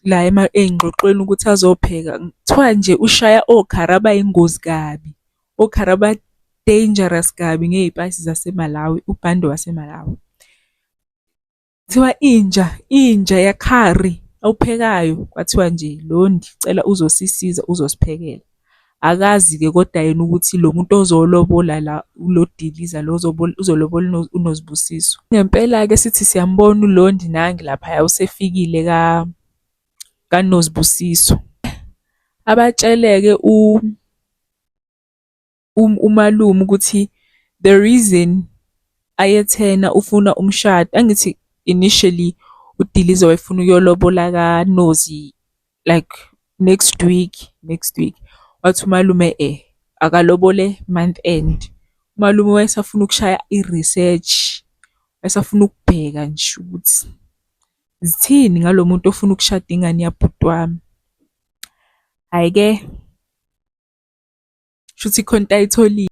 la ey'ngxoxweni ukuthi azopheka. Kuthiwa nje ushaya okhari abayingozi kabi, okhari aba-dangerous kabi ngey'payisi zaseMalawi, ubhande waseMalawi. Kuthiwa inja, inja yakhari awuphekayo, kwathiwa nje Londi cela uzosisiza uzosiphekela. Akazi-ke kodwa yena ukuthi lo muntu ozolobola la ulo Diliza lo uzolobola uNozibusiso. Ngempela-ke sithi siyambona uLondi nangu laphaya usefikile kaNozibusiso. Abatshele-ke umalume ukuthi the reason ayethena ufuna umshado, angithi initially uDiliza wayefuna ukuyolobola kaNozi like next week, next week. Wathi umalume akalobole month end. Umalume wayesafuna ukushaya i-research, wayesafuna ukubheka nje ukuthi zithini ngalo muntu ofuna ukushada ingane yabhuti wami. Hhayi-ke, shuthi khona into ayitholile.